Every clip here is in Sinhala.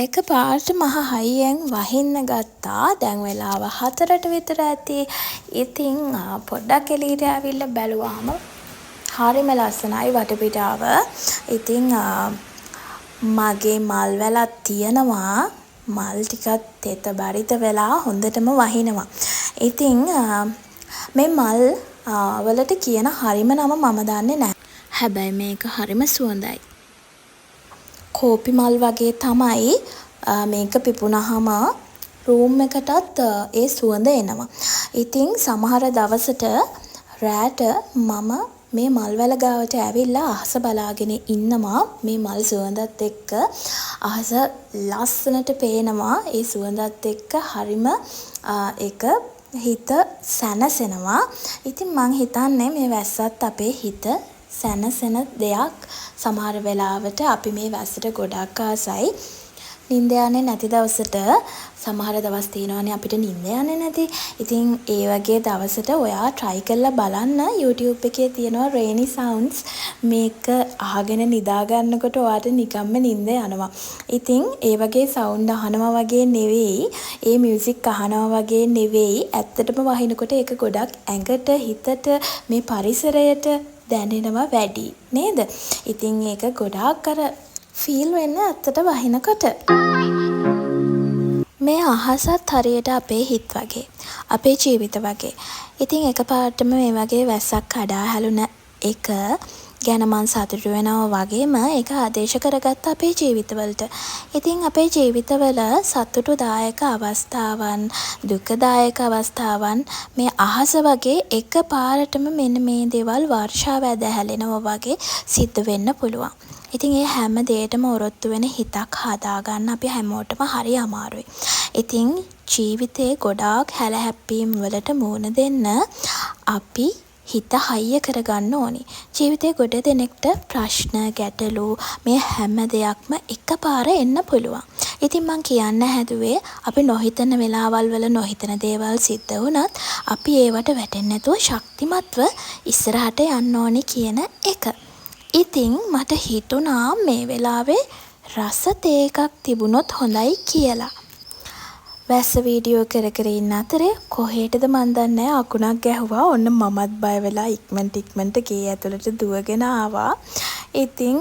එක පාරට මහ හයියෙන් වහින්න ගත්තා. දැන් වෙලාව 4ට විතර ඇති. ඉතින් පොඩ්ඩක් එළියට ඇවිල්ලා බැලුවහම හරිම ලස්සනයි වටපිටාව. ඉතින් මගේ මල් වැලක් තියෙනවා. මල් ටිකත් තෙත බරිත වෙලා හොඳටම වහිනවා. ඉතින් මේ මල් වලට කියන හරිම නම මම දන්නේ නැහැ. හැබැයි මේක හරිම සුවඳයි. කෝපි මල් වගේ තමයි. මේක පිපුනහම රූම් එකටත් ඒ සුවඳ එනවා. ඉතින් සමහර දවසට රෑට මම මේ මල් වැල ගාවට ඇවිල්ලා අහස බලාගෙන ඉන්නවා. මේ මල් සුවඳත් එක්ක අහස ලස්සනට පේනවා. ඒ සුවඳත් එක්ක හරිම ඒක හිත සැනසෙනවා. ඉතින් මං හිතන්නේ මේ වැස්සත් අපේ හිත සැනසෙන දෙයක්. සමහර වෙලාවට අපි මේ වැස්සට ගොඩක් ආසයි. නින්ද යන්නේ නැති දවසට, සමහර දවස් තියෙනවනේ අපිට නින්ද යන්නේ නැති. ඉතින් ඒ වගේ දවසට ඔයා ට්‍රයි කරලා බලන්න යූටියුබ් එකේ තියෙනවා රේනි සවුන්ඩ්ස්. මේක අහගෙන නිදා ගන්නකොට ඔයාට නිකම්ම නින්ද යනවා. ඉතින් ඒ වගේ සවුන්ඩ් අහනවා වගේ නෙවෙයි, ඒ මියුසික් අහනවා වගේ නෙවෙයි, ඇත්තටම වහිනකොට ඒක ගොඩක් ඇඟට හිතට මේ පරිසරයට දැනෙනවා වැඩි, නේද? ඉතින් ඒක ගොඩාක් අර ෆීල් වෙන්නේ ඇත්තට වහිනකොට. මේ අහසත් හරියට අපේ හිත් වගේ. අපේ ජීවිත වගේ. ඉතින් එකපාරටම මේ වගේ වැස්සක් කඩා හැලුන එක ගැන මං සතුටු වෙනවා වගේම ඒක ආදේශ කරගත්තා අපේ ජීවිතවලට. ඉතින් අපේ ජීවිතවල සතුටුදායක අවස්ථාවන්, දුකදායක අවස්ථාවන් මේ අහස වගේ එක පාරටම මෙන්න මේ දේවල් වර්ෂාව ඇද හැලෙනවා වගේ සිද්ධ වෙන්න පුළුවන්. ඉතින් ඒ හැම දේටම ඔරොත්තු වෙන හිතක් හදාගන්න අපි හැමෝටම හරි අමාරුයි. ඉතින් ජීවිතේ ගොඩාක් හැල හැප්පීම් වලට මූණ දෙන්න අපි හිත හයිය කරගන්න ඕනි. ජීවිතේ ගොඩ දෙනෙක්ට ප්‍රශ්න, ගැටලු මේ හැම දෙයක්ම එකපාර එන්න පුළුවන්. ඉතින් මං කියන්න හැදුවේ අපි නොහිතන වෙලාවල් වල නොහිතන දේවල් සිද්ධ වුණත් අපි ඒවට වැටෙන් නැතුව ශක්තිමත්ව ඉස්සරහට යන්න ඕනි කියන එක. ඉතින් මට හිතුණා මේ වෙලාවේ රස තේ එකක් තිබුණොත් හොඳයි කියලා. වැස්ස වීඩියෝ කර කර ඉන්න අතරේ කොහෙටද මන් දන්නේ නෑ අකුණක් ගැහුවා. ඔන්න මමත් බය වෙලා ඉක්මනට ඉක්මනට ගේ ඇතුළට දුවගෙන ආවා. ඉතින්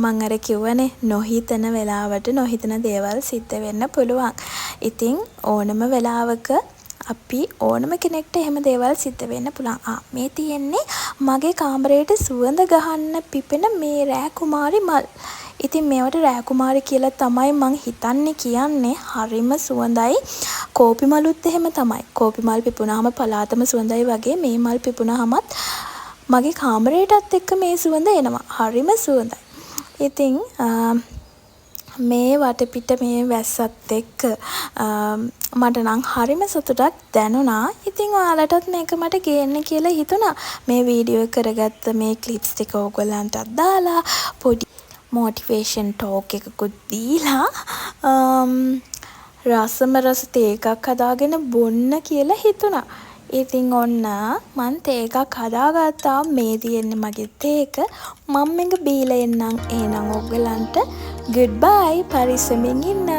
මං අර කිව්වනේ නොහිතන වෙලාවට නොහිතන දේවල් සිද්ධ වෙන්න පුළුවන්. ඉතින් ඕනම වෙලාවක අපි ඕනම කෙනෙක්ට එහෙම දේවල් සිද්ධ වෙන්න පුළුවන්. ආ, මේ තියෙන්නේ මගේ කාමරේට සුවඳ ගහන්න පිපෙන මේ රෑ කුමාරි මල්. ඉතින් මේවට රෑ කුමාරි කියලා තමයි මං හිතන්නේ කියන්නේ. හරිම සුවඳයි. කෝපි මලුත් එහෙම තමයි. කෝපි මල් පිපුණාම පලාතම සුවඳයි වගේ මේ මල් පිපුණාමත් මගේ කාමරේටත් එක්ක මේ සුවඳ එනවා. හරිම සුවඳයි. ඉතින් මේ වටපිට මේ වැස්සත් එක්ක මට නම් හරිම සතුටක් දැනුණා. ඉතින් ඔයාලටත් මේක මට ගේන්න කියලා හිතුණා. මේ වීඩියෝ කරගත්ත මේ ක්ලිප්ස් ටික ඕගොල්ලන්ටත් දාලා පොඩි මොටිවේෂන් ටෝක් එකකුත් දීලා රසම රස තේ එකක් හදාගෙන බොන්න කියලා හිතුණා. ඉතින් ඔන්න මං තේ එකක් හදාගත්තා. මේ තියෙන්නේ මගේ තේ එක. මං මේක බීලා එන්නම්. එහෙනම් ඔයගොල්ලන්ට ගුඩ් බයි. පරිස්සමින් ඉන්න.